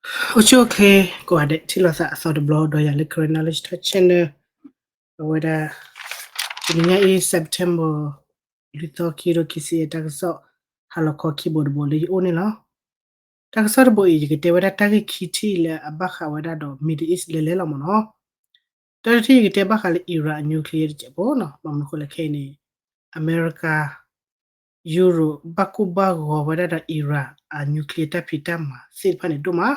အိၣ်ဆူၣ်အိၣ်ချ့ကိးဂၤဒဲး ထံၣ်လိာ်သးအသီတဘျီ ဒီးယၤလၢ Karen Knowledge Talk Channel အဝဲဒၣ် တနံၤညါအံၤ September လွံၢ်သီ ခံကထိခံဆံယဲၢ် တၢ်ကစီၣ် ဟါလီၤခီခံဘိတဘိလၢယအိၣ်န့ၣ်လီၤ. တၢ်ကစီၣ်တဘိအံၤ ယကတဲဝဲဒၣ်တၢ်ဂ့ၢ်ခံထံၣ်လၢအဘၣ်ဃးဝဲဒၣ်ဒီး Middle East လဲၤလဲၤလီၤမ့ၢ်နီၤ. တၢ်တထံၣ် ယကတဲဘၣ်ဃးလၢ Iran အ nuclear တစဲးဖိနီၤ. ဘၣ်မနုၤဃိလဲၣ်ခဲအံၤန့ၣ် အမဲရကၤ Europe ဘၣ်ကိၢ်ဘၣ်ဂီၤဝဲဒၣ်ဒီး Iran အ nuclear တၢ်ဖံးတၢ်မၤသ့ၣ်တဖၣ်န့ၣ်ဒိၣ်မး,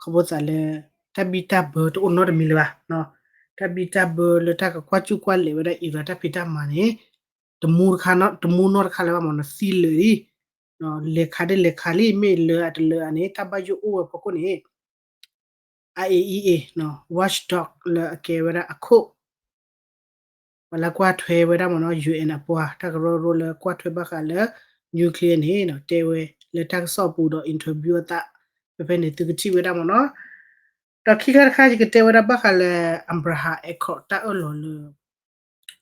ခီဖျိသးလၢ တၢ်ဘံၣ်တၢ်ဘၢတအိၣ်နီတမံၤလၢၤဘၣ်, တၢ်ဘံၣ်တၢ်ဘၢလၢတၢ်ကကွၢ်စူၣ်ကွၢ်လဲၤဝဲဒၣ် Iran တၢ်ဖံးတၢ်မၤန့ၣ် တမူတခါနီ တမူနီတခါလၢၤဘၣ်မ့ၢ်နီၤ သံလၢာ်လံ, လဲၤခးဒ်လဲၤခးလံ မ့ၢ်လၢအတလၢာ်ဧါန့ၣ် တၢ်ဘၣ်ယိၣ်အိၣ်ဝဲဖီခိၣ်န့ၣ် IAEA watchdog လၢအကဲဝဲဒၣ်အခိၣ် ပှၤလၢကွၢ်ထွဲဝဲဒၣ်မ့ၢ်နီၤ UN အပှၤ တၢ်ကရၢကရိလၢကွၢ်ထွဲဘၣ်ဃးလၢ nuclear န့ၣ်နီၤ တဲဝဲလၢတၢ်ကစီၣ်ပူၤဒီး interview အသး ဖဲဖဲန့ၣ် သုကထံၣ်ဝဲဒၣ်မ့ၢ်နီၤ. ဒီးခံခါတခါ ယကတဲဝဲဒၣ်ဘၣ်ဃးလၢ Abraham Accord တၢ်အၢၣ်လီၤလၢ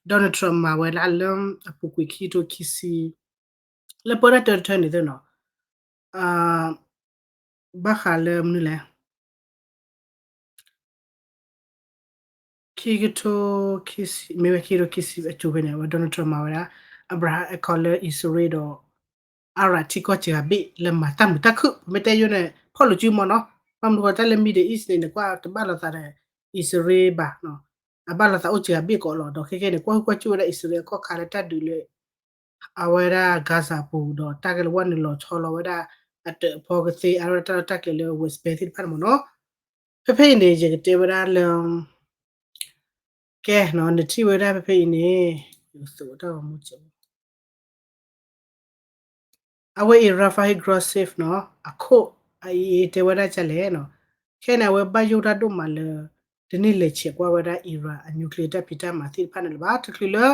Donald Trump မၤဝဲဒၣ်လၢအပူၤကွံာ်ခံကထိခံဆံ လၢပၢတၢ်တၢတထၢန့ၣ်သ့ၣ်နီၤ ဘၣ်ဃးလၢမနုၤလဲၣ် ခံကထိခံဆံ မ့ၢ်ဝဲခံကထိခံဆံအစိၤဖဲန့ၣ် အဝဲ Donald Trump မၤဝဲဒၣ် Abraham Accord လၢအံၣ်စရ့လးဒီး အၤရၣ်ထံကီၢ်စှၤဘ့ၣ်လၢမၤတၢ်မုာ်တၢ်ခုၣ် ပမ့ၢ်တဲယိန့ၣ် ဖီၣ်လိာ်စုမ့ၢ်နီၤ. ဘၣ်မနုၤဃိတၢ်လၢ Middle East န့ၣ် နကွၢ်တဘၣ်လိာ်သးဒီး အံၣ်စရ့လးဘၣ်, အဘၣ်လိာ်သးအိၣ်စှၤဘ့ၣ်ကီးလီၤ. ဒီးခဲကဲန့ၣ် ကွၢ်ဟုၣ်ကွၢ်စူၣ်ဝဲဒၣ်အံၣ်စရ့လးအခီၣ်ခါလၢတၢ်ဒုးလၢ အဝဲဒၣ် Gaza ပူၤ ဒီးတၢ်ကဲလၢဝဲနုာ်လီၤဆီလီၤဝဲဒၣ် အတၢးအဖီကသ့ အဝဲဒၣ်တၢ်လီၢ်တၢ်ကျဲလၢ West Bank သ့ၣ်တဖၣ်န့ၣ်မ့ၢ်နီၤ. ဖဲဖဲအံၤန့ၣ် ယကတဲဝဲဒၣ်လၢ ကဲနီၤ နထံၣ်ဝဲဒၣ်ဖဲဖဲအံၤန့ၣ် ယကသိးတၢ်ဂီၤမူစဲး အဝဲအံၤ Rafael Grossi နီၤ အခိၣ် အအံၤ တဲဝဲဒၣ်ဒ်လဲၣ်နီၤ. ခဲန့ၣ် အဝဲဘၣ်ယိၣ်တၢ်ဒိၣ်မးလၢ တန့ၢ်လဲၤဆဲးကွၢ်ဝဲဒၣ် Iran အ nuclear တၢ်ဖံးတၢ်မၤသ့ၣ်တဖၣ်န့ၣ်လၢၤဘၣ်. တချုးလၢ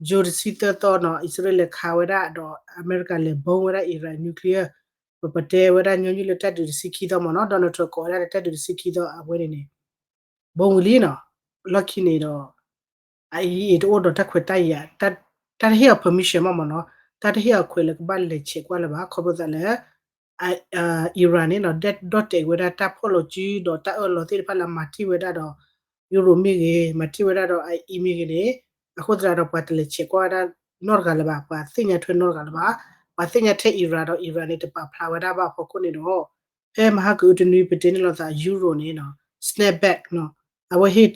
June တဆံသၢသီနီၤ အံၣ်စရ့လးလဲၤခးဝဲဒၣ်ဒီး အမဲရကၤလဲၤဘီဝဲဒၣ် Iran nuclear ပပတဲဝဲဒၣ်ညီနုၢ်လၢတၢ်ဒုးတဆံခံသီမ့ၢ်နီၤ Donald Trump ကိးဝဲဒၣ်လၢတၢ်ဒုးတဆံခံသီအဝဲန့ၣ်န့ၣ် ဘီဝံၤလံနီၤ. လီၢ်ခံန့ၣ်ဒီး အအံၤတအိၣ်ဒီးတၢ်ခွဲးတၢ်ယာ် တၢ်တဟ့ၣ်အီၤ permission မ့ၢ်မ့ၢ်နီၤ တၢ်တဟ့ၣ်အီၤခွဲးလၢကဘၣ်လဲၤဆဲးကွၢ်လၢၤဘၣ် ခီဖျိသးလၢ Iran န့ၣ်နီၤ ဒဲၣ်ဒီၣ်တဲာ်ဝဲဒၣ်တၢ်ဖီၣ်လိာ်စုဒီးတၢ်အၢၣ်လီၤသ့ၣ်တဖၣ်လၢအမၤတ့ၢ်ဝဲဒၣ်ဒီး ယူရိးမ့ၢ်ဂ့ၤ မၤတ့ၢ်ဝဲဒၣ်ဒီးအအံၤမ့ၢ်ဂ့ၤန့ၣ် အဃိသတးဒီးပှၤတလဲၤဆဲးကွၢ်ဝဲဒၣ်နီတဂၤလၢၤဘၣ် ပှၤသ့ၣ်ညါထွဲနီတဂၤလၢၤဘၣ် ပှၤသ့ၣ်ညါထဲ Iran ဒီး Iran န့ၣ် တပာ်ဖျါဝဲဒၣ်ဘၣ်အဖီခိၣ်န့ၣ်ဒီး ဖဲမဟါကအုတနွံ ပတဲန့ၣ်လိာ်သး ယူရိးန့ၣ်နီၤ snap back နီၤ အဝဲဟ့ၣ်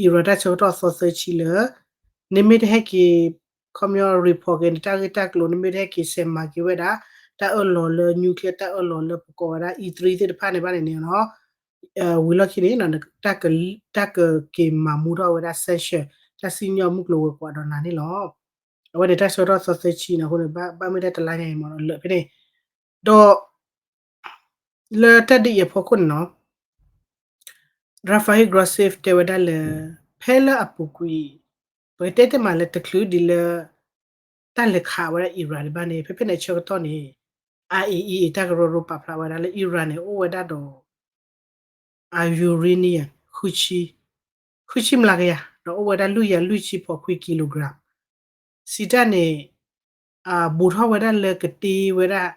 Iran တၢ်ဆၢကတီၢ်သီသၢဆံလၢ နမ့ၢ်တဟဲက့ၤ ခီပညီ report က့ၤနတၢ်ဂ့ၢ်တၢ်ကျိၤ နမ့ၢ်တဟဲက့ၤဆဲးမၤက့ၤဝဲဒၣ် တၢ်အၢၣ်လီၤလၢ nuclear တၢ်အၢၣ်လီၤလၢပကိးဝဲဒၣ် E three သ့ၣ်တဖၣ်န့ၣ်ဘၣ်န့ၣ်န့ၣ်နီၤ ဝံၤလီၢ်ခံန့ၣ် တၢ်ကက့ၤမၤမူထီၣ်ဝဲဒၣ် sanction တၢ်စံၣ်ညီၣ်မုၢ်ကျိၤဝဲၤကွာ်ဒီးနၤန့ၣ်လီၤ. အဝဲန့ၣ်တၢ်ဆၢကတီၢ်သီသၢဆံန့ၣ် အဃိန့ၣ် ဘၣ်မ့ၢ်ဒၣ်တလါညါအံၤမ့ၢ်နီၤ လၢာ်ဖဲန့ၣ် ဒီး လၢတၢ်ဒ်အံၤအဖီခိၣ်န့ၣ်နီၤ Rafael Grossi တဲဝဲဒၣ်လၢ ဖဲလၢအပူၤကွံာ် ပကတဲတမံၤလၢတချုးဒ်လၢ တၢ်လဲၤခးဝဲဒၣ် Iran န့ၣ်ဘၣ်န့ၣ် ဖဲဖဲန့ၣ်အဆၢကတီၢ်န့ၣ် IAEA တၢ်ကရၢကရိပာ်ဖျါဝဲဒၣ်လၢ Iran န့ၣ် အိၣ်ဝဲဒၣ်ဒီး အ uranium ဃုဆံမျးကယၤ ဒီးအိၣ်ဝဲဒၣ်လွံၢ်ကယၤလွံၢ်ဆံဖီခွံ kilogram စံးတၢ်န့ၣ် ဘူးထီၣ်ဝဲဒၣ်လၢကတ့ဝဲဒၣ်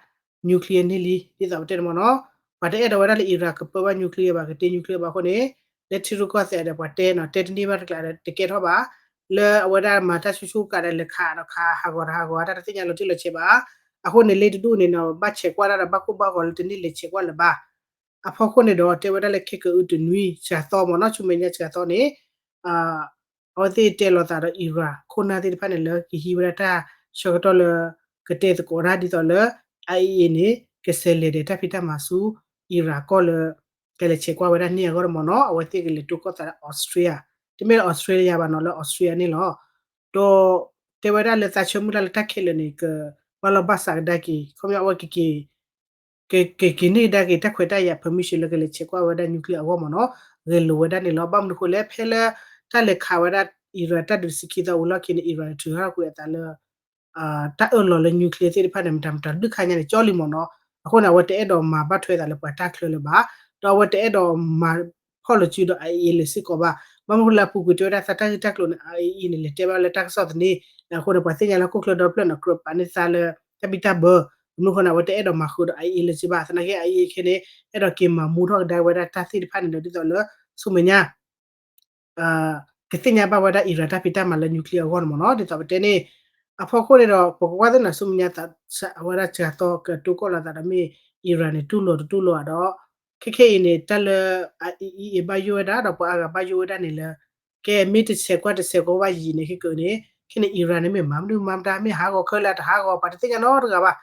nuclear န့ၣ်လံ ဒ်သိးပတဲန့ၣ်မ့ၢ်နီၤ ပှၤတအဲၣ်ဒိးဝဲဒၣ်လၢ Iran ကပၢဘၣ် nuclear ဘၣ် ကတ့ nuclear ဘၣ်အဃိန့ၣ် လၢထံရူၢ်ကီၢ်သဲးဒီးပှၤတဲနီၤ တဲတန့ၢ်ဘၣ်တကျါဒီးတကဲထီၣ်ဘၣ် လၢအဝဲဒၣ်မၤတၢ်ဆူၣ်ဆူၣ်ကးဒီးလဲၤခးဒီးခးဟးဂီၤတဟးဂီၤ တၢ်တသ့ၣ်ညါလီၤတံၢ်လီၤဆဲးဘၣ် အဃိန့ၣ်လ့တဒူၣ်န့ၣ်နီၤ ဘၣ်ဆဲးကွၢ်ဒၣ်ဒီးဘၣ်ကိၢ်ဘၣ်ဂီၤလၢတန့ၢ်လဲၤဆဲးကွၢ်လၢၤဘၣ် အဖီခိၣ်န့ၣ်ဒီးတဲဝဲဒၣ်လၢခဲကအုတနွံ စှၤသီမ့ၢ်နီၤ ဆူမဲာ်ညါစှၤသီန့ၣ် အဝဲသ့ၣ်တဲလိာ်သးဒီး Iran ခိၣ်နၢ်သ့ၣ်တဖၣ်န့ၣ်လၢကဟံးဝဲဒၣ်တၢ်ဆၢကတီၢ်လၢ ကတဲသကိးတၢ်ဒ်သိးလၢ IAEA န့ၣ် ကဆဲးလဲၤဒီးတၢ်ဖံးတၢ်မၤဆူ Iran ကီၢ်လၢ ကလဲၤဆဲးကွၢ်ဝဲဒၣ်န့ၢ်အဂီၢ်တမ့ၢ်နီၤ အဝဲသ့ၣ်ကလဲၤတိၢ်ကီၢ်သးလၢ Austria တမ့ၢ်လၢ Australia ဘၣ်နီၤ လၢ Austria န့ၣ်လီၤ. ဒီးတဲဝဲဒၣ်လၢသးဆၢမုၢ်လၢ်လၢတၢ်ခဲလၢာ်န့ၣ် ကဘၣ်လီၢ်ဘၣ်စးကဒါက့ၤ ခီပညီအဝဲကက့ၤ ကက့ၤန့ၢ်ကဒါက့ၤတၢ်ခွဲးတၢ်ယာ် permission လၢကလဲၤဆဲးကွၢ်ဝဲဒၣ် nuclear အဂီၢ်မ့ၢ်နီၤ ဂဲၤလိာ်ဝဲဒၣ်န့ၣ်လီၤ. ဘၣ်မနုၤဃိလဲၣ် ဖဲလၢတၢ်လဲၤခးဝဲဒၣ် Iran တၢ်ဒုးတဆံခံသီဝံၤလီၢ်ခံန့ၣ် Iran ထုးထီၣ်ကွံာ်အသးလၢ တၢ်အၢၣ်လီၤလၢ nuclear သ့ၣ်တဖၣ်န့ၣ် မတၤမတၤဒုးခါညါန့ၣ် ကၠီလံမ့ၢ်နီၤ. အဃိန့ၣ် အဝဲတအဲၣ်ဒိးမၤဘၣ်ထွဲသးလၢပှၤတၢ်ချၢလၢၤဘၣ်, ဒီးအဝဲတအဲၣ်ဒိးမၤဖီၣ်လိာ်စုဒီး IAEA လၢၤစ့ၢ်ကီးဘၣ်. ဘၣ်မနုၤဃိလၢအပူၤကွံာ်တဲဝဲဒၣ် သးတၢ်ဂ့ၢ်တၢ်ကျိၤန့ၣ် IAEA န့ၣ် လဲၤတဲဘၣ်လၢတၢ်ကစီၣ်သန့, အဃိန့ၣ် ပှၤသ့ၣ်ညါလၢဟီၣ်ခိၣ်ချၢဒီဖျၢၣ်န့ၣ် ကြၢးပာ်န့ၢ်သးလၢ တၢ်ဘံၣ်တၢ်ဘၢ မနုၤအဃိန့ၣ် အဝဲတအဲၣ်ဒိးမၤဃုာ်ဒီး IAEA လၢၤစ့ဘၣ်. သနာ်က့ IAEA ခဲန့ၣ် အဲၣ်ဒိးက့ၤမၤမူထီၣ်ကဒါဝဲဒၣ်တၢ်သ့ၣ်တဖၣ်န့ၣ်ဒီး ဒ်သိးလၢ ဆူမဲာ်ညါ ကသ့ၣ်ညါဘၣ်ဝဲဒၣ် Iran တၢ်ဖံးတၢ်မၤလၢ nuclear အဂီၢ်န့ၣ်မ့ၢ်နီၤ. ဒ်သိးပတဲန့ၣ် အဖီခိၣ်န့ၣ်ဒီး ပကကွၢ်သ့ၣ်နီၤ ဆူမဲာ်ညါ အဝဲဒၣ်စှၤသီကတိၤကီၢ်လိာ်သးဒီးမ့ၢ် Iran န့ၣ် တူၢ်လိာ်တတူၢ်လိာ်ဒီး ခဲခဲအံၤန့ၣ် တၢ်လၢ IAEA ဘၣ်ယိၣ်ဝဲဒၣ်ဒီးပှၤအါဂၤဘၣ်ယိၣ်ဝဲဒၣ်န့ၣ်လၢ ကဲမ့ၢ်တဆဲးကွၢ်တဆဲးကွၢ်ဘၣ်ယံာ်န့ၣ် ခဲကနံၣ်အံၤန့ၣ် ခဲန့ၣ် Iran န့ၣ် မ့ၢ်မၤမနုၤမၤမတၤ မ့ၢ်ဟးဂီၤခဲလၢာ်တဟးဂီၤ ပှၤတသ့ၣ်ညါနီတဂၤဘၣ်.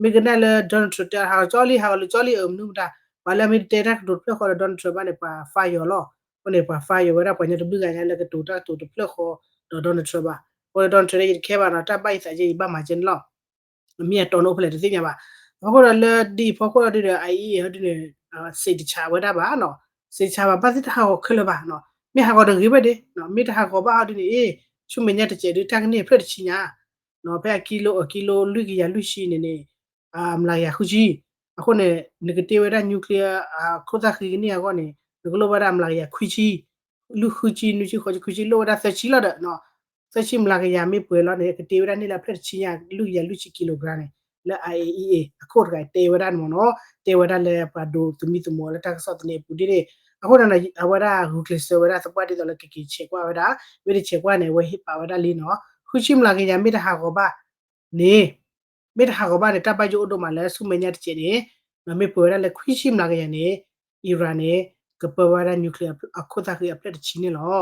မ့ၢ်ကနၣ်လၢ Donald Trump တဲ ဟးဂီၤကၠီလံ ဟးဂီၤလၢကၠီလံ အမနုၤမတၤ ပှၤလၢအမ့ၢ်တတဲတၢ်ကတိၤတဖျၢၣ်ဃီဒီး Donald Trump ဘၣ်န့ၣ် ပှၤ fire လီၤ. အဃိန့ၣ် ပှၤ fire ဝဲဒၣ်ပှၤကညီတဘျုးဂၤညါလၢကတိၤတၢ်ကတိၤတဖျၢၣ်ဃီဒီး Donald Trump ဘၣ်. အဃိဒီး Donald Trump န့ၣ် ယတခဲဘၣ်နီၤ တၢ်ဘၣ်ယသးယဲ ယဘၣ်မၤကဲန့ၣ်လီၤ. အမ့ၢ်အတီန့ၣ်အိၣ်ဖဲလဲၣ်တသ့ၣ်ညါဘၣ်. အဖီခိၣ်ဒီးလၢဒ်အံၤဖီခိၣ်ဒီး IAEA ဟီဒ်န့ၣ် စံးတဆးဝဲဒၣ်ဘၣ်နီၤ. စံးတဆးဘၣ် ဘၣ်သ့ၣ်တဟးဂီၤခဲလၢာ်ဘၣ်နီၤ. မ့ၢ်ဟးဂီၤတဂ့ၤဝဲဒၣ်နီၤ မ့ၢ်တဟးဂီၤဘၣ်ဟီဒ်န့ၣ် အ့ ဆူမဲာ်ညါတစဲးဒုး တၢ်ကန့ၢ်ဖျၢၣ်တဆံညါ ဖဲအကံလိ အကံလိလွံၢ်ကယၤလွံၢ်ဆံန့ၣ်န့ၣ် အမျးကယၤဃုဆံ. အဃိန့ၣ် နကတ့ဝဲဒၣ် nuclear အခိၣ်သၣ်ဃံကန့ၢ်အဂီၢ်န့ၣ် နကလိၣ်ဝဲဒၣ်အမျးကယၤခွံဆံ လွံၢ်ဃုဆံ နွံဆံ ဃိးဆံ ခွံဆံ လိၣ်ဝဲဒၣ်သၢဆံလီၤဒီး သၢဆံမျးကယၤမ့ၢ်ပှဲၤလီၤန့ၣ် ကတ့ဝဲဒၣ်န့ၢ်လၢအဖျၢၣ်တဆံညါ လွံၢ်ကယၤလွံၢ်ဆံ kilogram န့ၣ် လၢ IAEA အခိၣ်တဂၤတဲဝဲဒၣ်န့ၣ်မ့ၢ်နီၤ. တဲဝဲဒၣ်လၢပှၤဒိးသမံသမိးလၢတၢ်ကစီၣ်သန့အပူၤဒ်န့ၣ် အဃိန့ၣ် အဝဲဒၣ်ဂုာ်ကျဲးစၢးဝဲဒၣ်သပှၢ်ဒ်သိးလၢကက့ၤဆဲးကွၢ်ဝဲဒၣ် မ့ၢ်တဆဲးကွၢ်န့ၣ် အဝဲဟ့ၣ်ပာ်ဝဲဒၣ်လံနီၤ ဃုဆံမျးကယၤမ့ၢ်တဟးဂီၤဘၣ်န့ၣ် မ့ၢ်တဟးဂီၤဘၣ်န့ၣ် တၢ်ဘၣ်ယိၣ်အိၣ်ဒိၣ်မးလၢဆူမဲာ်ညါတစဲးန့ၣ် မ့ၢ်ပှဲၤဝဲဒၣ်လၢခွံဆံမျးကယၤန့ၣ် Iran န့ၣ် ကပၢဝဲဒၣ် nuclear အခိၣ်သၣ်ဃံအဖျၢၣ်တဆံန့ၣ်လီၤ.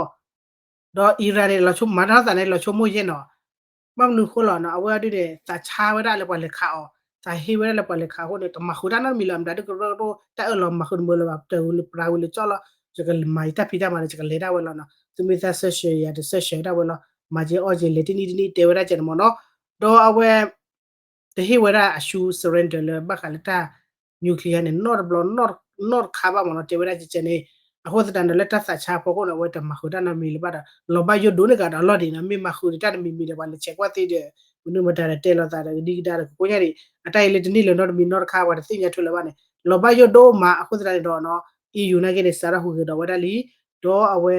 ဒီး Iran န့ၣ် လီၤဆိကမိၣ်မၤတၢ်သးန့ၣ် လီၤဆိကမိၣ်ယဲၢ်နီၤ ဘၣ်မနုၤဃိလီၤနီၤ အဝဲဒ်န့ၣ် သးဆါဝဲဒၣ်လၢပှၤလဲၤခးအီၤ သးဟ့ဝဲဒၣ်လၢပှၤလဲၤခးအဃိန့ၣ် တမၤဃုာ်တၢ်နီတမံၤလၢၤ မတၤဒ်ကရၢကရိ တၢ်အၢၣ်လီၤမၤဃုာ်တမုာ်လၢၤဘၣ် တၢ်ဝံၤလၢပြၤဝံၤလၢကၠီလီၤ ယကမၤယတၢ်ဖံးတၢ်မၤလၢ ယကလဲၤဒၣ်ဝဲလီၤနီၤ သုမ့ၢ်သးစၢၢ်ဆၢၣ်ယၤ တစၢၢ်ဆၢၣ်ဒၣ်ဝဲလီၤ မၤကဲအီၣ်ကဲလဲၤတနံၣ်တနံၣ်တဲဝဲဒၣ်ကဲန့ၣ်မ့ၢ်နီၤ ဒီးအဝဲ တဟ့ၣ်ဝဲဒၣ်အဆူ surrender လၢဘၣ်ဃးလၢတၢ် nuclear န့ၣ် နီတဘျီ နီတခါဘၣ်မ့ၢ်နီၤ တဲဝဲဒၣ်ကဲန့ၣ် အဃိသတးန့ၣ် လၢတၢ်သးဆါအဖီခိၣ်န့ၣ် အဝဲတမၤဃုာ်တၢ်နီတမံၤလၢၤဘၣ်ဒီး လီၤဘၣ်ယိၣ်ဒိၣ်န့ၢ်ကဒီးလီၤဒ်န့ၣ် မ့ၢ်မၤဃုာ်တၢ်တမံၤမံၤဒီး ပှၤလဲၤဆဲးကွၢ်သ့ဒီး မနုၤမတၤဒီးတဲလိာ်သးဒီးကဒံကဒါဒီး ကကိညါဒံး အတၢ်အံၤလၢတန့ၢ်လၢၤနီတမံၤနီတခါ ပှၤတသ့ၣ်ညါထွဲလၢၤဘၣ်န့ၣ် လီၤဘၣ်ယိၣ်ဒိၣ်မး အဃိသတးန့ၣ်ဒီးနီၤ EU နာ်က့န့ၣ် စးထီၣ်ဟူးဂဲၤဒီးဝဲဒၣ်လံ ဒီးအဝဲ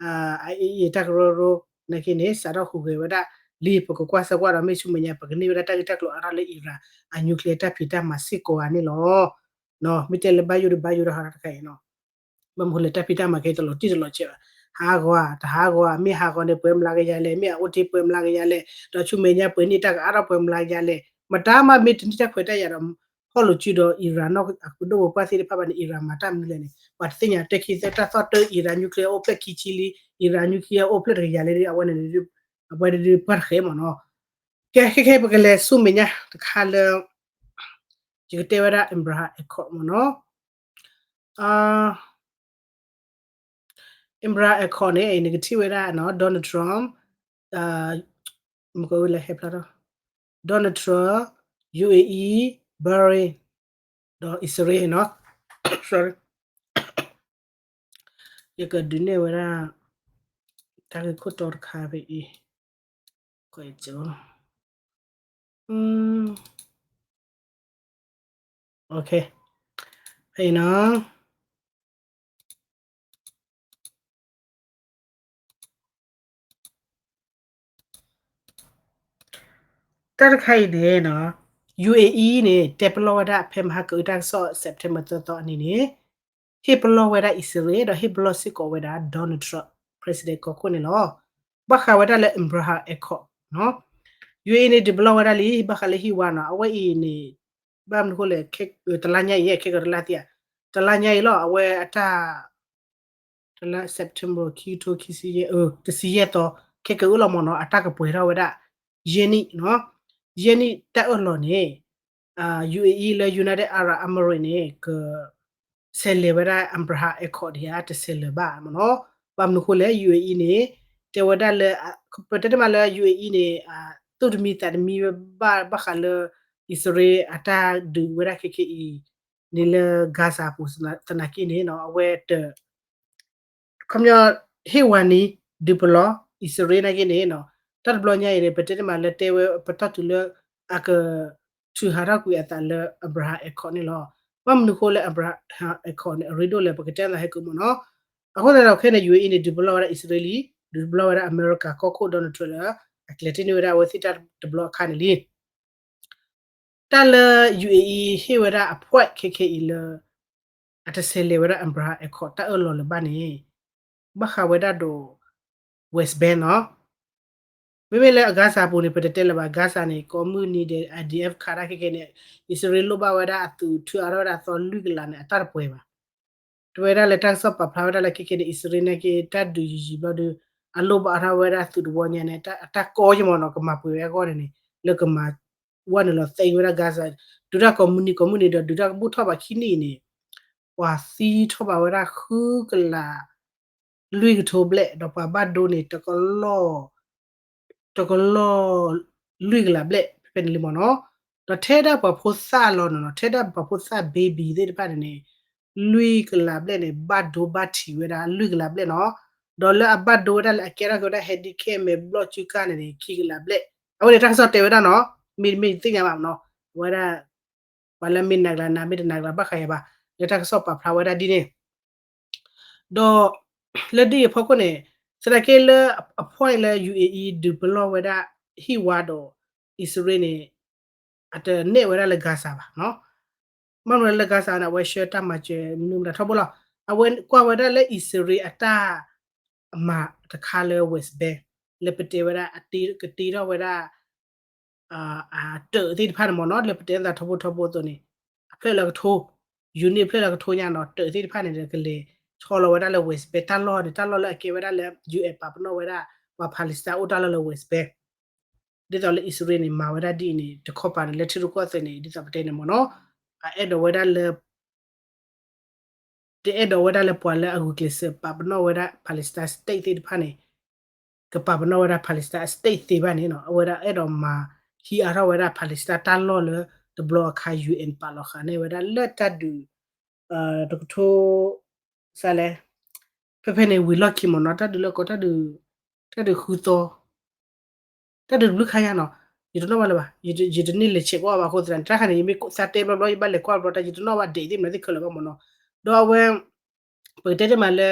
အအံၤတၢ်ကရၢကရိ နာ်က့န့ၣ် စးထီၣ်ဟူးဂဲၤဝဲဒၣ်လံ ပကကွၢ်ဆၢကွၢ်ဒီး မ့ၢ်ဆူမဲာ်ညါ ပကန့ၢ်ဝဲဒၣ်တၢ်ဂ့ၢ်တၢ်ကျိၤအါထီၣ်လၢ Iran အ nuclear တၢ်ဖံးတၢ်မၤစ့ၢ်ကီးဧါန့ၣ်လီၤ. မ့ၢ်တဲလၢဘၣ်ယိၣ်ဒီးဘၣ်ယိၣ်ဒီးဟးထီၣ်တခါအံၤနီၤ ဘၣ်မနုၤဃိလဲၣ် တၢ်ဖံးတၢ်မၤခဲအံၤတလီၤတံၢ်တလီၤဆဲးဘၣ်. ဟးဂီၤဧါ တဟးဂီၤဧါ မ့ၢ်ဟးဂီၤန့ၣ် ပှဲၤမျးကယၤလဲၣ်, မ့ၢ်အအိၣ်တ့ၢ်ပှဲၤမျးကယၤလဲၣ်, ဒီးဆူမဲာ်ညါပှဲၤန့ၢ်တၢ်ကအါထီၣ်ပှဲၤမျးကယၤလဲၣ်. မတၤမးမ့ၢ်တန့ၢ်တၢ်ခွဲးတၢ်ယာ်ဒီး ဟီၣ်လိာ်စုဒီး Iran နီၢ်အကဒိၣ်ပပှၢ်သ့ၣ်တဖၣ်ဘၣ်န့ၣ် Iran မၤတၢ်မနုၤလဲၣ်န့ၣ် ပှၤတသ့ၣ်ညါ တဲခံသၢတၢ်သီၣ်တၢ် Iran nuclear အိၣ်ဖျဲၣ်ခံဆံလံ, Iran nuclear အိၣ်ဖျဲၣ်တကယၤလံ အဝဲန့ၣ် အဝဲဒၣ်ပှၢ်တဃဲမ့ၢ်နီၤ. ကဲ ခဲခဲ ပကလဲၤဆူမဲာ်ညါတခါလၢ ယကတဲဝဲဒၣ် Abraham Accord မ့ၢ်နီၤ. Abraham Accord န့ၣ် နကထံၣ်ဝဲဒၣ်နီၤ Donald Trump, မကလဲၤဟဲဖျါထီၣ် Donald Trump, UAE, Bahrain ဒီး Israel နီၤ. Sorry. ယကဒုးနဲၣ်ဝဲဒၣ် တၢ်ဂ့ၢ်ခိၣ်တီတခါဖဲအံၤ ကွဲးကၠိ OK ဖဲအံၤနီၤ တၢ်တခါအံၤန့ၣ်နီၤ UAE န့ၣ် တဲပလီၢ်ဝဲဒၣ်ဖဲမဟါကအုတၢ်ကစီၣ် September သၢသီအနံၤန့ၣ် ဟ့ၣ်ပလီၢ်ဝဲဒၣ် Israel ဒီးဟ့ၣ်ပလီၢ်စ့ၢ်ကီးဝဲဒၣ် Donald Trump, President ကီၢ်ခိၣ်န့ၣ်လီၤ. ဘၣ်ဃးဝဲဒၣ်လၢ Abraham Accord နီၤ UAE န့ၣ် ဒုးပလီၢ်ဝဲဒၣ်လံ ဘၣ်ဃးလၢဟံၣ်ဝါနီၤ အဝဲအံၤန့ၣ် ဘၣ်မနုၤဃိလဲၣ် တလါညါအံၤ ခဲကတလါသ့ဧါ တလါညါအံၤလီၤ အဝဲအတၢ် တလါ September ခံကထိခံဆံယဲၢ် တဆံယဲၢ်သီ ခဲကအုလီၤမ့ၢ်နီၤ အတၢ်ကပှဲၤထီၣ်ဝဲဒၣ် ယဲၢ်နံၣ်နီၤ ယဲၢ်နံၣ်တၢ်အၢၣ်လီၤန့ၣ် UAE လၢ United Arab Emirates န့ၣ် က ဆဲးလဲၤဝဲဒၣ် Abraham Accord ဒံးဧါ တဆဲးလဲၤဘၣ်မ့ၢ်နီၤ ဘၣ်မနုၤဃိလဲၣ် UAE န့ၣ် တဲဝဲဒၣ်လၢ ပတဲတမံၤလၢ UAE န့ၣ် သူၣ်တမံသးတမံဘၣ် ဘၣ်ဃးလၢ အံၣ်စရ့လးအတၢ်ဒုးဝဲဒၣ်ခဲခဲအံၤန့ၣ်လၢ Gaza ပူၤသနာ်က့န့ၣ် အဝဲတ ခီပညီ ဟ့ၣ်ဝါနံၤ ဒုးပလီၢ် အံၣ်စရ့လးနာ်က့န့ၣ် တၢ်တဘျီညါအံၤန့ၣ် ပတဲတမံၤလၢတဲဝဲ ပတီၢ်တုၤလၢ အကထုးဟးထီၣ်ကွံာ်အသးလၢ Abraham Accord န့ၣ်လီၤ. ဘၣ်မနုၤဃိလၢ Abraham Accord န့ၣ် အရ့ဒိၣ်လဲၣ် ပကတဲသးဟဲက့ၤမ့ၢ်နီၤ. အဃိသတးဒီးခဲန့ၣ် UAE န့ၣ် ဒုးပလီၢ်ဝဲဒၣ်အံၣ်စရ့လးလံ, ဒုးပလီၢ်ဝဲဒၣ်အမဲရကၤကီၢ်ခိၣ် Donald Trump လၢ အကျဲၤတ့ၢ်န့ၢ်ဝဲဒၣ်အဝဲသ့ၣ်တၢ်တဘျီအခါန့ၣ်လံ. တၢ်လၢ ယူဢေအံၤ ဟ့ၣ်ဝဲဒၣ်အ point ခဲခဲအံၤလၢ အတဆဲးလဲၤဝဲဒၣ် Abraham Accord တၢ်အၢၣ်လီၤလၢၤဘၣ်န့ၣ် ဘၣ်ဃးဝဲဒၣ်ဒီး West Bank နီၤ. မ့မ့ၢ်လၢအ Gaza ပူၤန့ၣ် ပတတဲလၢၤဘၣ် Gaza န့ၣ် ကိးမုၢ်နံၤဒီး IDF ခးတၢ်ခဲခဲန့ၣ် အံၣ်စရ့လးလိၣ်ဘၣ်ဝဲဒၣ်အသုးထုးအါထီၣ်ဝဲဒၣ်အသီလွံၢ်ကလးန့ၣ် အတၢ်တပှဲၤဘၣ်. တဲဝဲဒၣ်လၢတၢ်ကစီၣ်ပာ်ဖျါဝဲဒၣ်လၢခဲခဲန့ၣ် အံၣ်စရ့လးန့ၣ်က့ၤ တၢ်ဒုးယံာ်ယံာ်ဘျီဒီး အလိၣ်ဘၣ်အါထီၣ်ဝဲဒၣ်သုးတဝီညါန့ၣ် အတၢ်ကီယမ့ၢ်နီၤ ကမၤပှဲၤဝဲအဂီၢ်န့ၣ်န့ၣ် လၢကမၤ ဝဲနုာ်လီၤသဲဝဲဒၣ် Gaza ဒုးတၢ်ကိးမုၢ်နံၤကိးမုၢ်နံၤဒီး ဒုးတၢ်ကဘူၣ်ထီၣ်ဘၣ်ခံနံၣ်အံၤန့ၣ် ပှၤသံထီၣ်ဘၣ်ဝဲဒၣ်ဃုကလး လွံၢ်ကထိဘျဲၣ် ဒီးပှၤဘၣ်ဒိန့ၣ် တကလီၢ် တကလီၢ် လွံၢ်ကလးဘျဲၣ် ဖဲဖဲန့ၣ်လံမ့ၢ်နီၤ. ဒီးထဲဒၣ်ပှၤဖိသၣ်လီၤနီၤ ထဲဒၣ်ပှၤဖိသၣ် baby သ့ၣ်တဖၣ်န့ၣ်န့ၣ် လွံၢ်ကလးဘျဲၣ်န့ၣ် ဘၣ်ဒိဘၣ်ထံးဝဲဒၣ်လွံၢ်ကလးဘျဲၣ်နီၤ. ဒီးလၢအဘၣ်ဒိဝဲဒၣ်လၢအကဲထီၣ်က့ၤဝဲဒၣ် handicap မဲာ်ဘျီၣ်စုကါန့ၣ်န့ၣ် ခံကလးဘျဲၣ် အဝဲန့ၣ်တၢ်ကစီၣ်တဲဝဲဒၣ်နီၤ မ့တမ့ၢ်သ့ၣ်ညါဘၣ်မ့ၢ်နီၤ အဝဲဒၣ် ပှၤလၢမ့ၢ်နာ်ကလၤနာ် မ့ၢ်တနာ်ကလၤဘၣ်ဃးယၤဘၣ် လၢတၢ်ကစီၣ်ပာ်ဖျါဝဲဒၣ်ဒ်န့ၣ် ဒီး လၢဒ်အံၤအဖီခိၣ်န့ၣ် သနာ်က့လၢအ point လၢ ယူဢေအံၤ ဒုးပလီၢ်ဝဲဒၣ်ဟံၣ်ဝါဒီး အံၣ်စရ့လးန့ၣ် အတနဲၣ်ဝဲဒၣ်လၢ Gaza ဘၣ်နီၤ. ဘၣ်မနုၤလၢ Gaza န့ၣ် အဝဲဆှၢတၢ်မၤစၢၤမနုၤမတၤထီဘိလီၤ. အဝဲကွၢ်ဝဲဒၣ်လၢအံၣ်စရ့လးအတၢ်မၤတခါလၢ West Bank လၢပတဲဝဲဒၣ် ကတ့ထီၣ်ဝဲဒၣ် အတၢးသ့ၣ်တဖၣ်န့ၣ်မ့ၢ်နီၤ လၢပတဲသးထီဘိထီဘိအသိးန့ၣ် အဖျၢၣ်လၢကထိ unit ဖျၢၣ်လၢကထိညါနီၤ တၢးသ့ၣ်တဖၣ်န့ၣ်ဒီး ကလဲၤဆီလီၤဝဲဒၣ်လၢ West Bank တၢ်လီၢ်န့ၣ် တၢ်လီၢ်လၢအကဲဝဲဒၣ်လၢ ယူဢၣ် ပာ်ပနီၣ်ဝဲဒၣ် ပှၤ Palestine အိၣ်တၢ်လီၢ်လၢ West Bank ဒ်သိးလၢအံၣ်စရ့လးန့ၣ် မၤဝဲဒၣ်ဒ်အံၤန့ၣ် တခီပၤန့ၣ် လၢထံရူၢ်ကီၢ်သဲးန့ၣ် ဒ်သိးပတဲန့ၣ်မ့ၢ်နီၤ အအဲၣ်ဒိးဝဲဒၣ်လၢ တအဲၣ်ဒိးဝဲဒၣ်လၢပှၤလၢအဂုာ်ကျဲးစၢးပာ်ပနီၣ်ဝဲဒၣ် Palestine State သ့ၣ်တဖၣ်န့ၣ် ကပာ်ပနီၣ်ဝဲဒၣ် Palestine State သ့ဘၣ်န့ၣ်နီၤ အဝဲဒၣ်အဲၣ်ဒိးမၤဟံးအါထီၣ်ဝဲဒၣ် Palestine တၢ်လီၢ်လၢ တဘျီအခါ ယူဢၣ် ပာ်လီၤဃာ်န့ၢ်ဝဲဒၣ်လၢတၢ်ဒုး တကထိ စးလဲၣ် ဖဲဖဲန့ၣ် ဝံၤလီၢ်ခံမ့ၢ်နီၤ တၢ်ဒုးလၢကီ တၢ်ဒုးဃုသီ တၢ်ဒုးတဘျုးခါညါနီၤ ယတနီၣ်ဘၣ်လၢၤဘၣ် ယတန့ၢ်လဲၤဆဲးကွၢ်ဘၣ်အဃိသတးန့ၣ် တၢ်တခါန့ၣ် ယမ့ၢ်သးတဲဘျီဘျီ ယဘၣ်လဲၤကွၢ်ဘျီတၢ် ယတနီၣ်ဘၣ်ဒဲးသ့ၣ်မနုၤသ့ၣ်ခဲလၢာ်ဘၣ်မ့ၢ်နီၤ ဒီးအဝဲ ပကတဲတ့ၢ်မးလၢ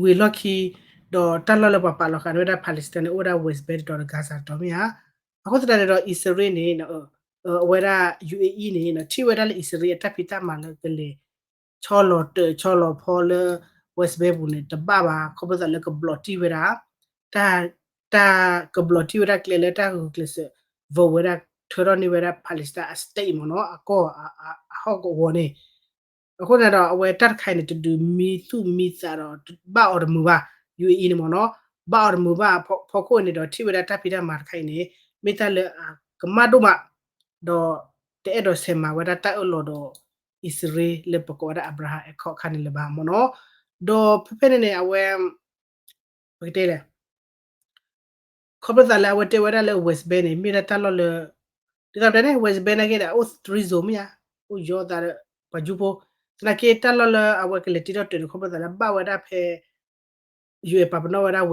ဝံၤလီၢ်ခံ ဒီးတၢ်လီၢ်လၢပှၤပာ်လီၤဃာ်န့ၢ်ဝဲဒၣ် Palestine န့ၣ် အိၣ်ဝဲဒၣ် West Bank တတီၤဒီး Gaza တတီၤမ့ၢ်ဧါ. အဃိသတးန့ၣ်ဒီး အံၣ်စရ့လးန့ၣ် အဝဲဒၣ် ယူဢေအံၤ န့ၣ် ထံၣ်ဝဲဒၣ်လၢအံၣ်စရ့လးအတၢ်ဖံးတၢ်မၤလၢကလဲၤ ဆီလီၤတၢးဆီလီၤဖီလၢ West Bank ပူၤန့ၣ် တဘၣ်ဘၣ် ခီဖျိသးလၢကဘျီးတံၢ်ဝဲဒၣ် တၢ် တၢ်ကဘျီးတံၢ်ဝဲဒၣ်ကျဲလၢတၢ်ဂုာ်ကျဲးစၢး vote ဝဲဒၣ် ထၢထီၣ်န့ၢ်ဝဲဒၣ် Palestine အ state မ့ၢ်နီၤ အကီၢ် အဟီၣ်ကဝီၤန့ၣ် အဃိန့ၣ်ဒီး အဝဲတၢ်တခါအံၤန့ၣ် တဒုးမံသူၣ်မံသးဒီး ဘၣ်အီၤတမုာ်ဘၣ် ယူၢ်အံၤန့ၣ်မ့ၢ်နီၤ ဘၣ်အီၤတမုာ်ဘၣ် ဖီခိၣ်န့ၣ်ဒီး ထံၣ်ဝဲဒၣ်တၢ်ဖံးတၢ်မၤတခါအံၤန့ၣ် မ့ၢ်တၢ်လၢအကမၣ်ဒိၣ်မး ဒီးတအဲၣ်ဒိးဆဲးမၤဝဲဒၣ်တၢ်အၢၣ်လီၤဒီး အံၣ်စရ့လးလၢပကိးဝဲဒၣ် Abraham Accord ခါန့ၣ်လၢၤဘၣ်မ့ၢ်နီၤ ဒီးဖဲဖဲန့ၣ်န့ၣ် အဝဲ ပကတဲလဲၣ် ခီဖျိသးလၢအဝဲတဲဝဲဒၣ်လၢ West Bank န့ၣ် မ့ၢ်ဒၣ်တၢ်လီၢ်လၢ ဒ်သိးပတဲန့ၣ် West Bank နာ်က့ဒီး အိၣ် three zone မ့ၢ်ဧါ အိၣ်ယီၤသးဒီး ပှၤကၠူဖိ သနာ်က့တၢ်လီၢ်လၢအဝဲကလဲၤတ့ထီၣ်တၢးန့ၣ် ခီဖျိသးလၢဘၣ်ဝဲဒၣ်ဖဲ ယူၢ်အၣ် ပာ်ပနီၣ်ဝဲဒၣ်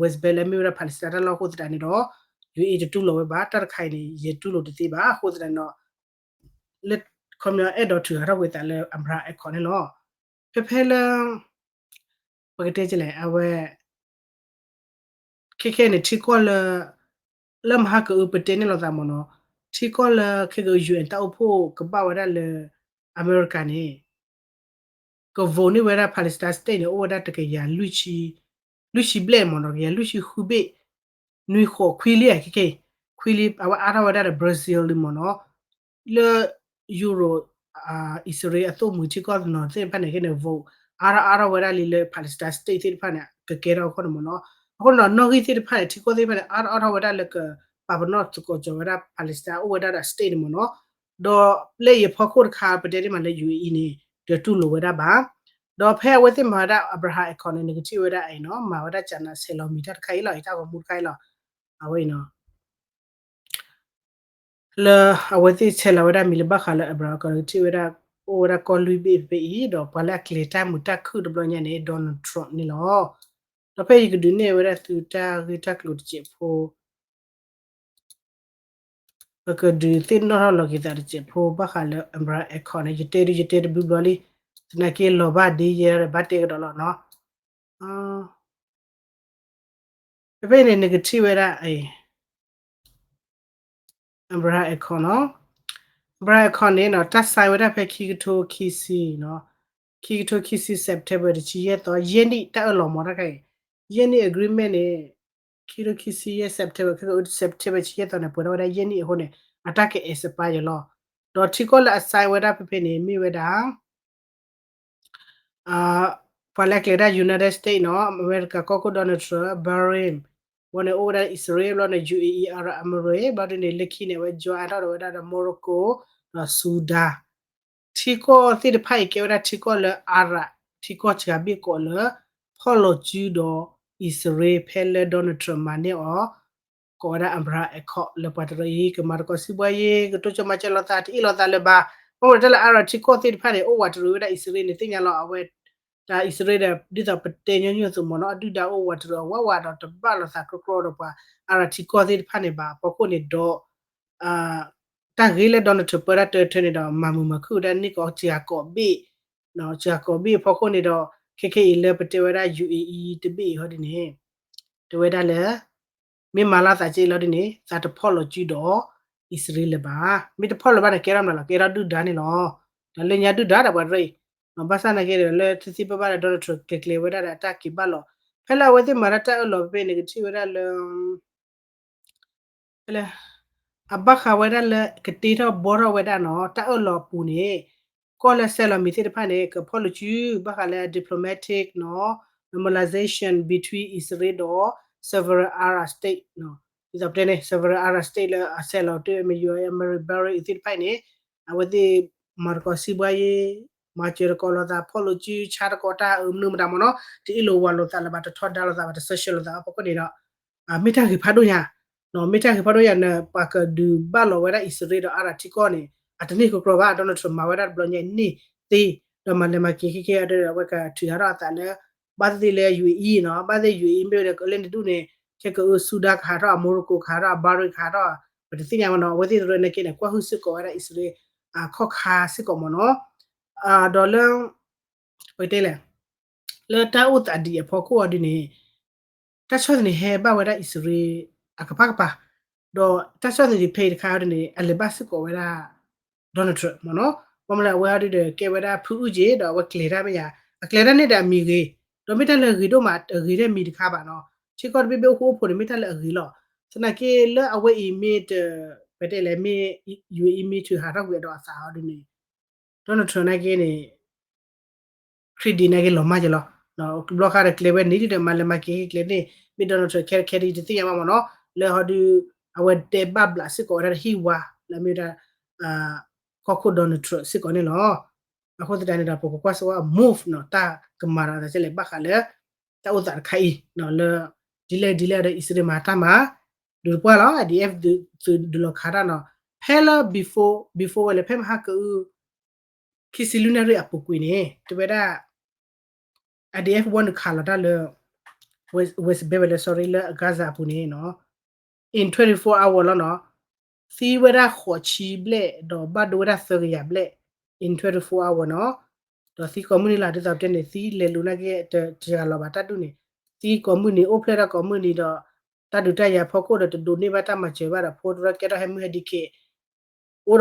West Bank လၢမ့ၢ်ဝဲဒၣ် Palestine တၢ်လီၢ်အဃိသတးန့ၣ်ဒီး ယူၢ်အံၤ တတူၢ်လိာ်ဝဲဘၣ် တၢ်တခါအံၤန့ၣ် ယတူၢ်လိာ်တသ့ဘၣ် အဃိသတးန့ၣ်ဒီး လၢ ခီပညီအဲၣ်ဒိးထုးထီၣ်ဝဲသးလၢ Abraham Accord န့ၣ်လီၤ. ဖဲဖဲလၢ ပကတဲကလဲၣ် အဝဲ ခဲခဲန့ၣ် ထံကီၢ်လၢ လၢမဟါကအု ပတဲန့ၢ်လိာ်သးမ့ၢ်နီၤ ထံကီၢ်လၢခဲကအု ယူၢ်အၣ် တၢ်အိၣ်ဖှိၣ်ကဘၣ်ဝဲဒၣ်လၢ အမဲရကၤန့ၣ် က vote န့ၢ်ဝဲဒၣ် Palestine State န့ၣ် အိၣ်ဝဲဒၣ်တကယၤ လွံၢ်ဆံဘျဲၣ်မ့ၢ်နီၤ တကယၤလွံၢ်ဆံဃုဘ့ၣ် နွံဃိးခွံလံ ခဲခဲ ခွံလံ အဝဲအါထီၣ်ဝဲဒၣ်ဒီး Brazil လံမ့ၢ်နီၤ လၢ Europe အံၣ်စရ့လးအသိၣ်မှံၤထံကီၢ်တနီၤသ့ၣ်တဖၣ်န့ၣ် ခဲန့ၣ် vote အါထီၣ်အါထီၣ်ဝဲဒၣ်လံလၢ Palestine State သ့ၣ်တဖၣ်န့ၣ် ကကဲထီၣ်အခိၣ်န့ၣ်မ့ၢ်နီၤ အဃိန့ၣ်ဒီး နီၣ်ဂံၢ်သ့ၣ်တဖၣ်န့ၣ် ထံကီၢ်သ့ၣ်တဖၣ်န့ၣ် အါထီၣ်အါထီၣ်ဝဲဒၣ်လၢကပာ်ပနီၣ်သကိးကီၤဝဲဒၣ် Palestine အိၣ်ဝဲဒၣ်ဒီး state န့ၣ်မ့ၢ်နီၤ ဒီးလၢအံၤအဖီခိၣ်တခါ ပတဲတ့ၢ်မးလၢ ယူၢ်အံၤ န့ၣ် တတူၢ်လိာ်ဝဲဒၣ်ဘၣ် ဒီးဖဲအဝဲသ့ၣ်မၤဝဲဒၣ် Abraham Accord န့ၣ် နကထံၣ်ဝဲဒၣ်အံၤနီၤ မၤဝဲဒၣ်ကနးဆဲးလီၤမံၤတၢ်တခါအံၤလီၤ အံၤတၢ်ဂီၤမူတခါအံၤလီၤ အဝဲအံၤနီၤ လၢအဝဲသ့ၣ်ဆဲးလီၤဝဲဒၣ်မံၤလၢဘၣ်ဃးလၢ Abraham Accord နကထံၣ်ဝဲဒၣ် အိၣ်ဝဲဒၣ်ကီၢ်လွံၢ်ဘ့ၣ်ဖဲအံၤ ဒီးပှၤလၢအကျဲၤတၢ်မုာ်တၢ်ခုၣ်တဘျီညါန့ၣ် Donald Trump န့ၣ်လီၤ. ဒီးဖဲယကဒုးနဲၣ်ဝဲဒၣ်သုတၢ်ဂ့ၢ်တၢ်ကျိၤတစဲးဖိ ပကဒုးသ့ၣ်နီၣ်ထီၣ်လီၤက့ၤသးတစဲးဖိ ဘၣ်ဃးလၢ Abraham Accord န့ၣ် ယတဲဒုးယတဲတဘျုးဘျီလံ သနာ်က့လီၤဘၣ်ဒ်ယဲဒီးဘၣ်တဲကဒီးလီၤနီၤ ဖဲဖဲန့ၣ် နကထံၣ်ဝဲဒၣ်အံၤ Abraham Accord နီၤ, Abraham Accord န့ၣ်နီၤ တၢ် sign ဝဲဒၣ်ဖဲခံကထိခံဆံနီၤ, ခံကထိခံဆံ September တဆံယဲၢ်သီ ယဲၢ်နံၣ်တၢ်အၢၣ်လီၤမ့ၢ်တၢ်ခါအံၤ, ယဲၢ်နံၣ် agreement န့ၣ် ခံကထိခံဆံယဲၢ် September ခဲက September တဆံယဲၢ်သီန့ၣ် ပှဲၤထီၣ်ဝဲဒၣ်ယဲၢ်နံၣ်အဃိန့ၣ် အတၢ်က expire ယၤလီၤ. ဒီးထံကီၢ်လၢအ sign ဝဲဒၣ်ဖဲဖဲန့ၣ် မ့ၢ်ဝဲဒၣ် ပှၤလၢအကျဲၤဒၣ် United States နီၤ, အမဲရကၤကီၢ်ခိၣ် Donald Trump, Bahrain, ဘျီန့ၣ်အိၣ်ဝဲဒၣ် အံၣ်စရ့လး, ဘျီန့ၣ် ယူၣ်အ့ၣ်အံၣ်, အၤရၣ်အမရ့ၣ်, ဘျီဒ်န့ၣ် လၢခံန့ၣ် အဝဲ join အါထီၣ်ဒီးဝဲဒၣ်ဒီး Morocco ဒီး Sudan ထံကီၢ်သ့ၣ်တဖၣ်အံၤကဲဝဲဒၣ်ထံကီၢ်လၢအၤရၣ် ထံကီၢ်စှၤဘ့ၣ်ကိးလၢ ဖီၣ်လီၤစုဒီးအံၣ်စရ့လး ဖဲလၢ Donald Trump မၤန့ၢ်အီၤ ကိးဝဲဒၣ် Abraham Accord လၢပှၤတရၢအံၤ ကမၤသကိးစံးဘှါယ့ၢ် ကတိစၢၤမၤစၢၤလိာ်သး တအ့ၣ်လိာ်သးလၢၤဘၣ်. အဃိန့ၣ် တၢ်လၢအၤရၣ်ထံကီၢ်သ့ၣ်တဖၣ်န့ၣ် အိၣ်ဝးတရံးဝဲဒၣ်အံၣ်စရ့လးန့ၣ် သ့ၣ်ညါလီၤ အဝဲ တၢ်အံၣ်စရ့လးဒီး ဒ်သိးပတဲညီနုၢ်အသိးမ့ၢ်နီၤ အဒုၣ်ဒါအိၣ်ဝးတရံးအဝးဝးဒီး တဘၣ်လိာ်သးကြီကြီဒီးပှၤအၤရၣ်ထံကီၢ်သ့ၣ်တဖၣ်န့ၣ်ဘၣ်. အဖီခိၣ်န့ၣ်ဒီး တၢ်ဂ့ၢ်လၢ Donald Trump ပၢတၢ်တၢထၢန့ၣ်ဒီး မၤမုာ်မၤခုၣ်ဝဲဒၣ်န့ၢ်ကီးစှၤကိးဘ့ၣ်, စှၤကိးဘ့ၣ်အဖီခိၣ်န့ၣ်ဒီး ခဲခဲအံၤလၢပတဲဝဲဒၣ် ယူၣ်အ့ၣ်အံၣ် တဘ့ၣ်အံၤဟီဒ်န့ၣ် တဲဝဲဒၣ်လၢ မ့ၢ်မၤလီၤသးက့လီၤဒ်န့ၣ် သးတဖီၣ်လီၤစုဒီးအံၣ်စရ့လးလၢၤဘၣ်. မ့ၢ်တဖီၣ်လၢၤဘၣ်န့ၣ် ကဲထီၣ်မနုၤလီၤ ကဲထီၣ်ဒုၣ်ဒါန့ၣ်လီၤ. တၢ်လၢညါဒုၣ်ဒါဒီးပှၤတရံး, ဘၣ်ဆၣ်သနာ်က့ဒီး လၢထံသ့ၣ်ဘၣ်ဘၣ်ဒီး Donald Trump ကျဲၤကျဲၤဝဲဒၣ်ဒီးအတၢ်က့ၤဘၣ်လီၤ. ဖဲလၢအဝဲသ့ၣ်မၤတၢ်တၢ်အၢၣ်လီၤဖဲန့ၣ် ကထံၣ်ဝဲဒၣ်လၢ ဖဲလၢ အဘၣ်ဃးဝဲဒၣ်လၢကတ့ထီၣ်ဘှီထီၣ်ဝဲဒၣ်နီၤ တၢ်အၢၣ်လီၤအပူၤန့ၣ် ကီၢ်လၢဆဲးလီၤမံၤသ့ၣ်တဖၣ်န့ၣ် ကဖီၣ်လီၤစု ဘၣ်ဃးလၢ diplomatic နီၤ normalization between Israel ဒီး several Arab state နီၤ ဒ်သိးပတဲန့ၣ် several Arab state လၢအဆဲးလီၤတ့ၢ် မ့ၢ် ယူၣ်အ့ၣ်အံၣ် အမဲရကၤ ဘးရ့ၣ်အံၤသ့ၣ်တဖၣ်အံၤန့ၣ် အဝဲသ့ၣ်မၤသကိးစံးဘှါယ့ၢ် မၤစၢၤသကိးလိာ်သး ဖီၣ်လီၤစု ဆါသကိးတၢ်အၢမနုၤမတၤမ့ၢ်နီၤ တအ့ၣ်လိာ်ဝးလိာ်သးလၢၤဘၣ် တထီဒါလိာ်သးဘၣ် တဆၢဆှၢလိာ်သးအဖီခိၣ်န့ၣ်ဒီး မ့ၢ်တၢ်ဂ့ၤဖးဒိၣ်ညါ, မ့ၢ်တၢ်ဂ့ၤဖးဒိၣ်ညါန့ၣ် ပှၤကဒုးဘၣ်လီၤဝဲဒၣ်အံၣ်စရ့လးဒီးအၤရၣ်ထံကီၢ်န့ၣ် အတန့ၢ်ကကြီဘၣ် Donald Trump မၤဝဲဒၣ်တဘျီညါအံၤန့ၣ်သ့, ဒီးမၤလဲၤမၤက့ၤခဲကဲဒီး အဝဲကထုးထီၣ်အသးလၢ ဘၣ်သ့ၣ်လၢ ယူၣ်အ့ၣ်အံၣ်နီၤ ဘၣ်သ့ၣ် ယူၣ်အ့ၣ်အံၣ် မ့ၢ်ဝဲဒၣ်ကလၢန့ၣ်ဒူၣ်န့ၣ် ခဲကအၢ ဆူဒၣ်ကဟးထီၣ် အမဲရကၤကဟးထီၣ် အဘးရ့ၣ်ကဟးထီၣ် ပတသ့ၣ်ညါမ့ၢ်နီၤ အဝဲသ့ၣ်တရၢနာ်က့န့ၣ် ကွၢ်ဟုၣ်စ့ၢ်ကီးဝဲဒၣ်အံၣ်စရ့လး အခီၣ်ခါစ့ၢ်ကီးမ့ၢ်နီၤ ဒီးလၢ ပတဲလဲၣ် လၢတၢ်အိၣ်သးဒ်အံၤအဖီခိၣ်အီၤဒ်န့ၣ် တၢ်ဆီၣ်သနံးဟဲဘၣ်ဝဲဒၣ်အံၣ်စရ့လးအကပၤကပၤ, ဒီးတၢ်ဆီၣ်သနံးဖဲအံၤတခါအီၤဒ်န့ၣ် အလဲၤဘၣ်စ့ၢ်ကီးဝဲဒၣ် Donald Trump မ့ၢ်နီၤ, ဘၣ်မနုၤလဲၣ် အဝဲအီၤဒ်ဒီးကဲဝဲဒၣ်ဖုအုၣ်က့ၤ ဒီးအဝဲကျဲၤတၢ်မ့ၢ်ယၤ, အကျဲၤတၢ်န့ၣ်ဒီးအမံၤဂ့ၤ, ဒီးမ့ၢ်တၢ်လၢအဂ့ၤဒိၣ်မးအဂ့ၤတၢ်မံၤတခါဘၣ်နီၤ, ထံကီၢ်တဘ့ၣ်ဘ့ၣ်အိၣ်ဃူအိၣ်ဖိးန့ၣ် မ့ၢ်တၢ်လၢအဂ့ၤလီၤ, သနာ်က့လၢအဝဲအံၤမ့ၢ်တ ပတဲလဲၣ် မ့ၢ် ယူၣ်အ့ၣ်အံၣ် မ့ၢ်ထုးဟးထီၣ်ကွံာ်အဒီးအသးအီၤဒ်န့ၣ် Donald Trump နာ်က့န့ၣ် credit နာ်က့လီၤမၢ်က့ၤလီၤ, ဘျီဃီဒီးကျဲၤဝဲန့ၣ်ဒီး မၤလဲၤမၤက့ၤကျဲန့ၣ် မ့ၢ် Donald Trump ခဲခဲဒ်တသ့ၣ်ညါဘၣ်မ့ၢ်နီၤ, လၢဟီဒုး အဝဲတဲဘၣ်ဘျးစ့ၢ်ကီးဝဲဒၣ်ဟံၣ်ဝါ လၢမ့ၢ်ဝဲဒၣ် ကီၢ်ခိၣ် Donald Trump စ့ၢ်ကီးန့ၣ်လီၤ. အဃိသတးန့ၣ်ဒီး ပကကွၢ်စ့ၢ်ကီး move နီၤ တၢ်ကမၤဒီးအသးကဲလဲၣ် ဘၣ်ဃးလၢ တၢ်အိၣ်သးတခါအံၤ လၢ ဒ်လဲၣ်ဒ်လဲၣ်ဒီး အံၣ်စရ့လးမၤတၢ်မၤ ဒုးတပှၢ်လီၤ IDF သုးဒုးလီၤခးတၢ်နီၤ, ဖဲလၢ before before ဝဲလဲၣ် ဖဲမဟါကအု ခံဆံလွံၢ်နၣ်ရံၣ်အပူၤကွံာ်န့ၣ် တဲဝဲဒၣ် IDF ဝဲနုာ်ခးလီၤတၢ်လၢ West Bank ဝဲလဲၣ် sorry လၢအ Gaza အပူၤန့ၣ်နီၤ in twenty-four hour လီၤနီၤ, သံဝဲဒၣ်ဃိးဆံဘျဲၣ် ဒီးဘၣ်ဒိဝဲဒၣ်သၢကယၤဘျဲၣ် in twenty-four hour နီၤ, ဒီးသံကိးမုၢ်နံၤလီၤ ဒ်သိးပတဲန့ၣ် သံလဲၤလူၤနာ်က့ တဂၤလီၤဘၣ်တၢ်ဒုးန့ၣ်, သံကိးမုၢ်နံၤ အိၣ်ဖျဲၣ်ထီၣ်ကိးမုၢ်နံၤဒီး တၢ်ဒုးတၢ်ယၤဖီခိၣ်ဒီး တဒိးန့ၢ်ဘၣ်တၢ်မၤစၢၤဘၣ်ဒီး ဖိတရၢကဲထီၣ်ဟဲမုၢ်ဟဲဒံးက့ၤ အိၣ်ဒီးတနီၤဒီး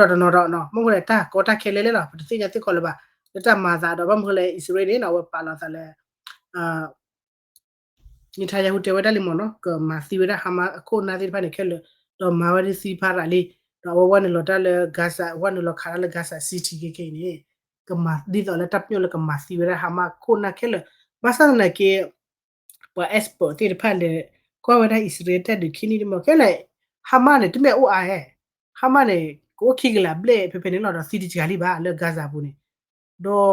နီၤ, မ့ၢ်မ့ၢ်လဲၣ် တၢ်ကီတၢ်ခဲလၢာ်လၢာ်လီၤ ပတသ့ၣ်ညါသ့ၣ်ကီးလၢၤဘၣ်, လၢတၢ်မၤသးဒီး ဘၣ်မနုၤလဲၣ် အံၣ်စရ့လးန့ၣ်နီၤ အဝဲပာ်လီၤသးလၢ Netanyahu တဲဝဲဒၣ်လံမ့ၢ်နီၤ ကမၤသံဝဲဒၣ် Hamas အခိၣ်အနၢ်သ့ၣ်တဖၣ်န့ၣ်ခဲလၢာ်, ဒီးမၤဝဲဒၣ်သံဖးရးလံ, ဒီးအဝဲဝဲနုာ်လီၤတၢ်လၢ Gaza ဝဲနုာ်လီၤခးတၢ်လၢ Gaza City ခဲခဲအံၤန့ၣ်, ကမၤဒ်သိးလၢတၢ်ပညိၣ်လၢကမၤသံဝဲဒၣ် Hamas အခိၣ်အနၢ်ခဲလၢာ်, ဘၣ်ဆၣ်သနာ်က့ ပှၤ expert သ့ၣ်တဖၣ်လဲၤကွၢ်ဝဲဒၣ်အံၣ်စရ့လးတၢ်ဒုးခံနံၣ်တမံၤခဲလၢာ်, Hamas န့ၣ် တမ့ၢ်အိၣ်အါဧါ, Hamas န့ၣ် ကအိၣ်ခံကလးဘျဲၣ်ဖဲဖဲန့ၣ်လီၤ ဒီးသံတစှၤလံဘၣ်လၢ Gaza အပူၤန့ၣ်, ဒီး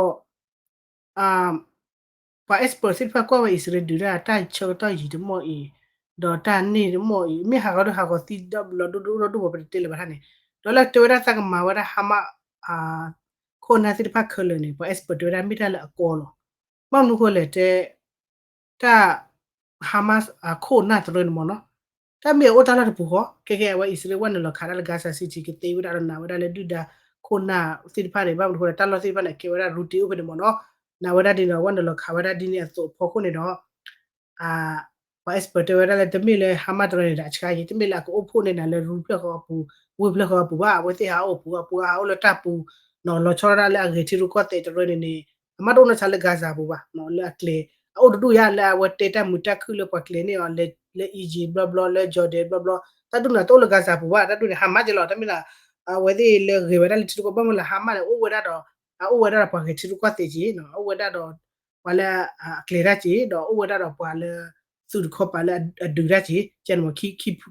ပှၤ expert သ့ၣ်တဖၣ်ကွၢ်ဝဲအံၣ်စရ့လးဒုးတၢ် တၢ်ဆၢကတီၢ်ယံာ်တမီၢ်အံၤ, ဒီးတၢ်န့ၢ်တမီၢ်အံၤ မ့ၢ်ဟးဂီၤဒုးဟးဂီၤသံဒီးလီၤဒိၣ်ဒိၣ်ဒိၣ်ဒိၣ်ပှၤပတတဲလၢၤဘၣ်ထါန့ၣ်, ဒီးလၢတဲဝဲဒၣ်သးကမၤဝဲဒၣ် Hamas ခိၣ်နၢ်သ့ၣ်တဖၣ်ခဲလၢာ်န့ၣ် ပှၤ expert တဲဝဲဒၣ်မ့ၢ်တၢ်လၢအကီလီၤ, ဘၣ်မနုၤဃိလဲၣ်တဲ တၢ် Hamas အခိၣ်အနၢ်တရၢန့ၣ်မ့ၢ်နီၤ, တၢ်မ့ၢ်အအိၣ်တၢ်လီၢ်တပူၤဃီ ခဲကဲအဝဲအံၣ်စရ့လးဝဲနုာ်လီၤခးတၢ်လၢ Gaza City ကသ့ဝဲဒၣ်ဒီးနာ်ဝဲဒၣ်လၢဒုၣ်ဒါခိၣ်နၢ်သ့ၣ်တဖၣ်န့ၣ် ဘၣ်မနုၤဃိလဲၣ် တၢ်လီၢ်သ့ၣ်တဖၣ်န့ၣ် ကဲဝဲဒၣ် routine အိၣ်ဖဲန့ၣ်မ့ၢ်နီၤ, နာ်ဝဲဒၣ်ဒ်န့ၣ်ဒီး ဝဲနုာ်လီၤခးဝဲဒၣ်ဒ်န့ၣ်အသိးအဖီခိၣ်န့ၣ်ဒီး အ ပှၤ expert တဲဝဲဒၣ်လၢ တမ့ၢ်လၢ Hamas တရၢန့ၣ်ဒီး အဆါက့ၤ တမ့ၢ်လၢအကအိၣ်ဖှိၣ်န့ၢ်နၤလၢ ရူဖျၢၣ်ဃီအပူၤ ဝ့ၢ်ဖျၢၣ်ဃီအပူၤဘၣ်, အဝဲသ့ၣ်ဟးအိၣ်ပူၤ အပူၤဟးအိၣ်လၢတၢ်ပူၤနီၤ, လီၤဆီဒၣ်တၢ်လၢအဂဲၤထံရူၢ်ကီၢ်သဲးတရၢန့ၣ်န့ၣ် အမ့ၢ်တအိၣ်နီၢ်ဆါလၢ Gaza ပူၤဘၣ်နီၤ, လၢအကျဲၤ အအိၣ်တဒူၣ်ယါလၢအဝဲတဲတၢ်မုာ်တၢ်ခုၣ်လၢပှၤကျဲၤန့ၢ်အီၤ လၢ Egypt ဘျီဘျီ လၢ Jordan ဘျီဘျီ, တၢ်ဒူၣ်န့ၣ်တအိၣ်လၢ Gaza ပူၤဘၣ်, တၢ်ဒူၣ်န့ၣ် Hamas က့ၤလီၤ, တၢ်မ့ၢ်ဒၣ် အဝဲသ့ၣ်လၢဂဲၤဝဲဒၣ်လၢထံရူၢ်ကီၢ် ဘၣ်မနုၤလၢ Hamas န့ၣ် အိၣ်ဝဲဒၣ်ဒီး အအိၣ်ဝဲဒၣ်ဒီးပှၤဂဲၤထံရူၢ်ကီၢ်သဲးက့ၤနီၤ, အိၣ်ဝဲဒၣ်ဒီး ပှၤလၢ အကျဲၤတၢ်က့ၤ ဒီးအိၣ်ဝဲဒၣ်ဒီးပှၤလၢ သုးတခီပၤလၢအဒုးတၢ်က့ၤ ကဲန့ၣ်မ့ၢ် ခံ ခံ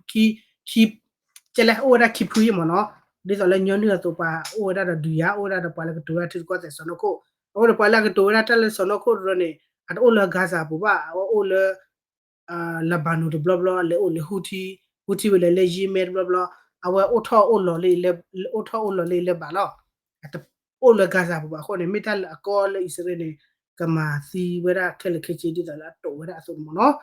ကဲလဲၣ် အိၣ်ဝဲဒၣ်ခံဖုယ့ၢ်မ့ၢ်နီၤ, ဒ်သိးလၢညီနုၢ်အသိးပှၤအိၣ်ဝဲဒၣ်ဒီးဒုးယၤ အိၣ်ဝဲဒၣ်ဒီးပှၤလၢကတိၤဝဲဒၣ်ထံရူၢ်ကီၢ်သဲးစီၢ်နီၤခိၣ်, အဃိန့ၣ် ပှၤလၢအကတိၤဝဲဒၣ်တၢ်လၢစီၢ်နီၤခိၣ်တရၢန့ၣ် အတအိၣ်လၢ Gaza ပူၤဘၣ်, အဝဲအိၣ်လၢ Lebanon တဘျီဘျီ လဲၤအိၣ်လၢ Houthi, Houthi ဝဲလဲၤလၢ Yemen တဘျီဘျီ, အဝဲအိၣ်ထီၣ်အိၣ်လီၤလၢ အိၣ်ထီၣ်အိၣ်လီၤလၢအံၤလၢၤဘၣ်လီၤ, အတအိၣ်လၢ Gaza ပူၤဘၣ်အဃိန့ၣ် မ့ၢ်တၢ်လၢအကီလၢအံၣ်စရ့လးန့ၣ် ကမၤသံဝဲဒၣ်ခဲလၢာ်ခဲဆ့ဒ်သိးလၢအတိာ်ဝဲဒၣ်အသိးန့ၣ်မ့ၢ်နီၤ,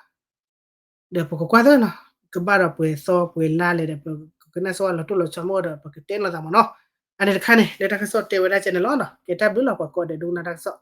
ဒီးပကကွၢ်သ့နီၤ, ကဘၣ်ဒီးပှဲၤသီပှဲၤလါလဲၣ်ဒီး ပကကနၣ်စ့ၢ်ဝဲလီၤတိၢ်လီၤဆီမ့ၢ်ဒီး ပကတဲလိာ်သးမ့ၢ်နီၤ, အန့ၣ်တခါန့ၣ် လၢတၢ်ကစီၣ်တဲဝဲဒၣ်ကဲန့ၣ်လီၤ, ကဲတၢ်ဘျုးလီၤ ပှၤကိးဂၤဒဲးဒိကနၣ်တၢ်ကစီၣ်